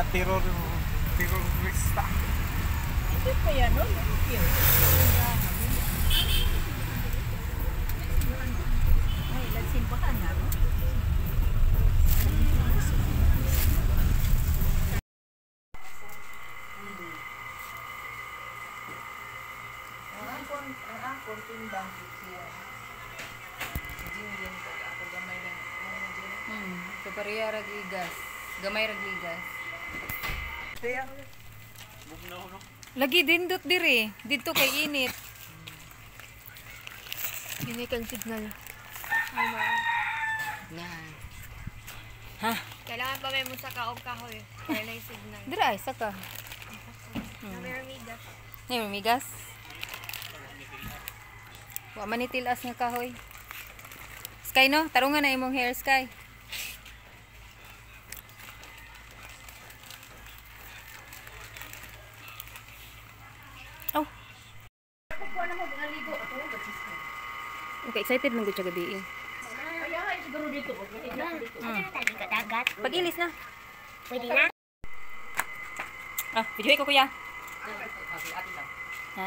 Terorista. Hindi pa yan, no? Ay, nagsimbahan na, no? Ang akong timbang ikiwa. Jingin pag ako gamay lang. Kapareha rag igas. Gamay rag igas. Lagi dindot diri. Didto kay init. Yun kang signal. Na. Ha? Kailangan pa may musaka og kahoy. Para na yung signal. Dira ay saka. Na may migas. Nay migas. Wa man ni tilas nga kahoy. Sky no, tarungan na imong hair, Sky. Oh. Okay, excited man gud siya gabi. Dagat. Pag-ilis na. Pwede na? Ah, video ko kuya. Ha?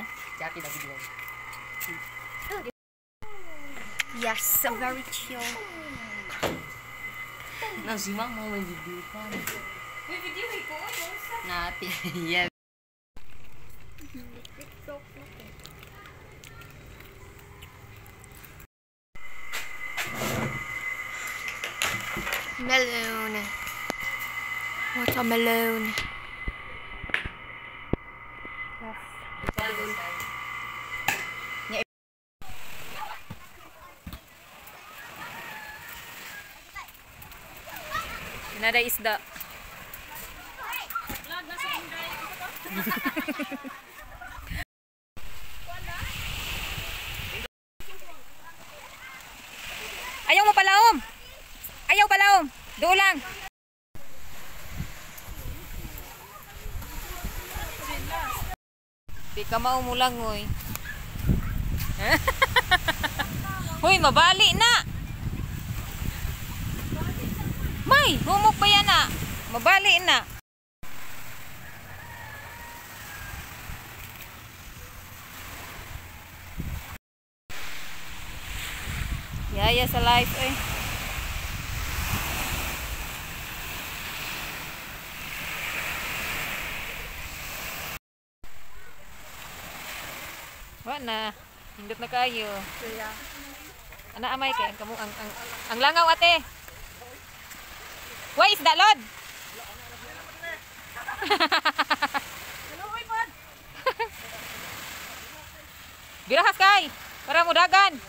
Yes, so very chill. Nang si mama may video pa. Uy, video ko. Nati. Yeah. Melon. Watermelon. Nada isda. Ayaw mo palaom. Ayaw palaom. Doon lang. Di ka maumulang, oy. Hoy, mabali na. May, humok pa yan na. Mabali na. Yaya sa life, eh. Wa na. Hindot na kayo. Ana amay kay ang kamo ang langaw ate. Why is that, Lord? Birahas kay para mudagan.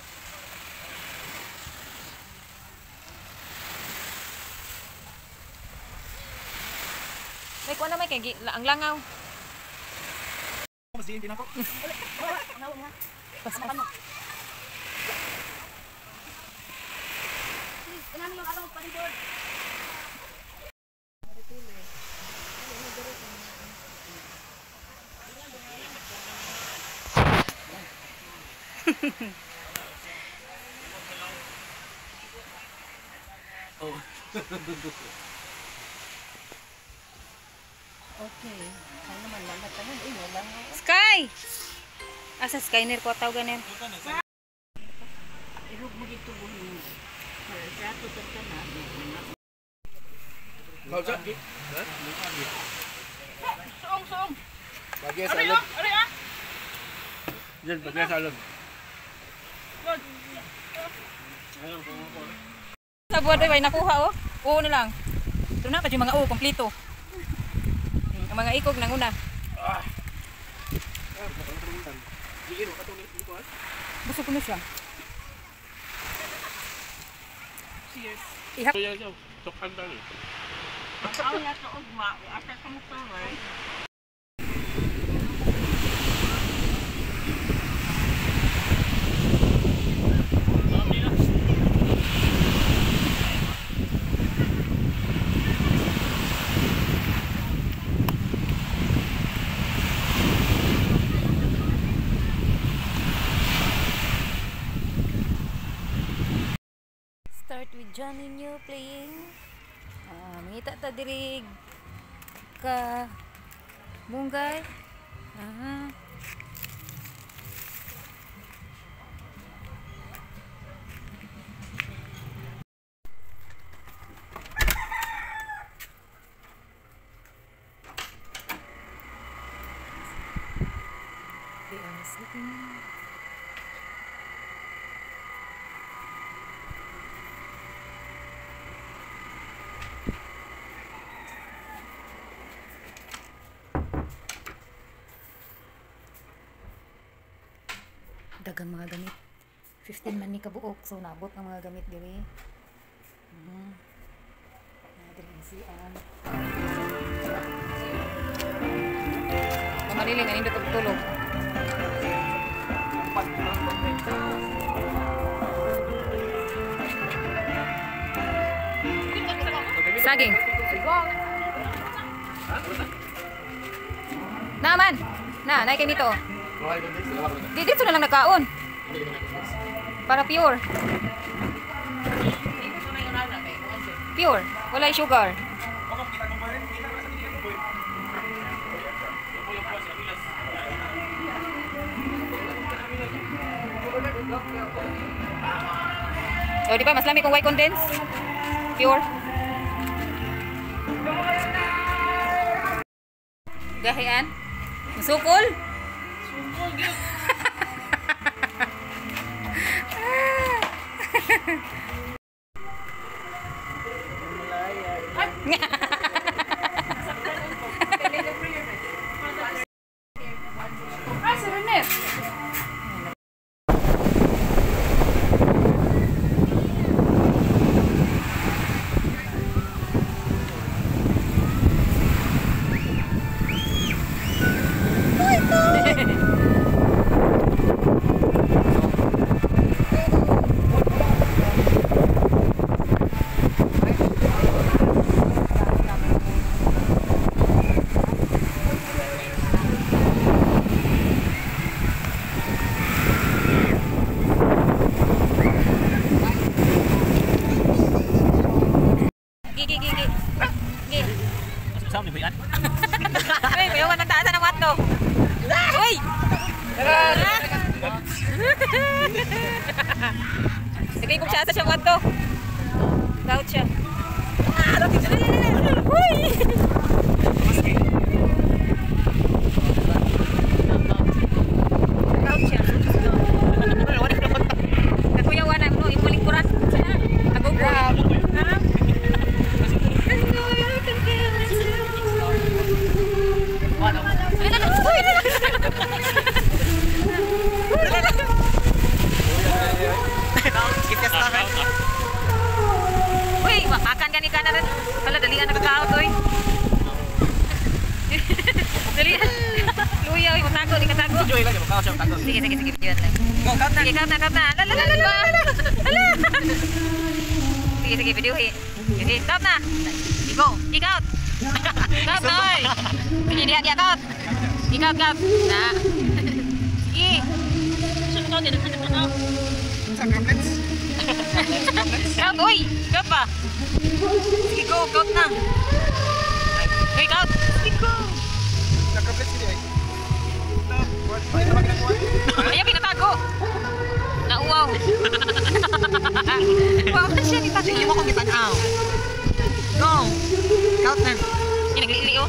May kuha na may kay ang langaw. Mas diin din ako. Pas, pas. Oh. Okay. Ano man lang tanan eh wala nga. Sky! Asa Sky nir ko tawag ganin. Irog mo dito buhin. Sa ato sa tanan. Suong, suong. Bagay sa alog. Yan, bagay sa alog. Sa buwan ay nakuha oh. Oo na lang. Ito na pa yung mga oo kompleto. Ang mga ikog nanguna. Busog ko na siya. Cheers. Ihap. Ang na sa ugma, asa ka mo tuloy. Start with Johnny New playing. Mangita ta diri ka munggay. Aha. They are sleeping. Dagang mga gamit. 15 man ni kabuok, so naabot ang mga gamit diri. Diri ang CR. Mamaliling ang indot og tulog. Saging. Naman. Na, naay kay nito. Di dito na lang nakaon. Para pure. Pure, walay sugar. O, di ba mas lami kung white condense? Pure. Gahian? Sukol? Sukol gyud. Ah, si Rene. Gi, gi, gi, gi. Gi. Saan ni Buyan? Uy, kuyawan ang taas ng watno. Uy! Sige, kung siya asa siya watno. Daot siya. Uy! Daot siya. Nakuyawan na, no, imong lingkuran. Agugo. Uy, makan gani ka na rin. Hala, dalian nakakaot, oy. Dalian. Luya, oy, matago, di katago. Sige, sige, sige, videoan lang. Sige, count na, count na. Ala, ala, ala, ala. Sige, sige, video, eh. Sige, count na. Go, i-count. Count na, oy. Sige, diha, diha, count. I-count, count. Na. Sige. Count, uy. Count pa. Sige, go, count na. Uy, count. Sige, go. Ayaw, pinatago. Nauwaw. Wow, man siya nitago. Hindi mo kong gitanaw. Go! Count na. Yung nagliili, oh.